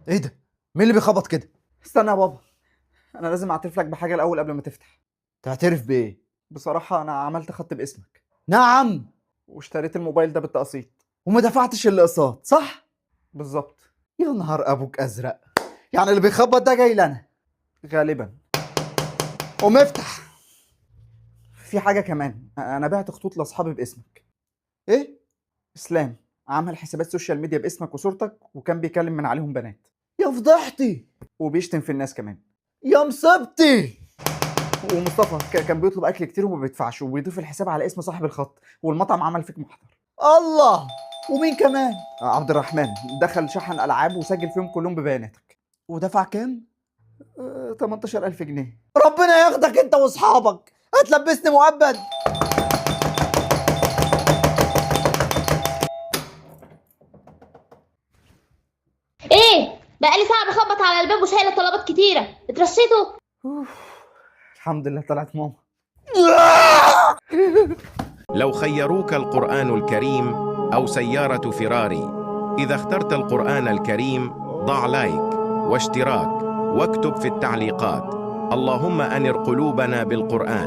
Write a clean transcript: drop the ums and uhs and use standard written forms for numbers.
ايه ده؟ مين اللي بيخبط كده؟ استنى يا بابا، انا لازم اعترف لك بحاجة الاول قبل ما تفتح. تعترف بايه؟ بصراحة انا عملت خط باسمك. نعم. واشتريت الموبايل ده بالتقسيط. وما دفعتش الاقساط، صح؟ بالظبط. يا نهار ابوك ازرق، يعني اللي بيخبط ده جاي لنا غالبا. قوم افتح. في حاجة كمان، انا بعت خطوط لاصحابي باسمك. ايه؟ اسلام عمل حسابات social media باسمك وصورتك، وكان بيكلم من عليهم بنات. يا فضحتي. وبيشتم في الناس كمان. يا مصيبتي. ومصطفى كان بيطلب اكل كتير وما بيدفعش، وبيضيف الحساب على اسم صاحب الخط، والمطعم عمل فيك محضر. الله. ومين كمان؟ عبد الرحمن دخل شحن العاب وسجل فيهم كلهم ببياناتك. ودفع كام؟ 18000 جنيه. ربنا ياخدك انت واصحابك، هتلبسني مؤبد. ايه بقالي ساعة بخبط على الباب وشايله طلبات كتيرة، اترشيتوا؟ الحمد لله طلعت ماما. لو خيروك القرآن الكريم أو سيارة فيراري، إذا اخترت القرآن الكريم ضع like واشتراك واكتب في التعليقات اللهم أنر قلوبنا بالقرآن.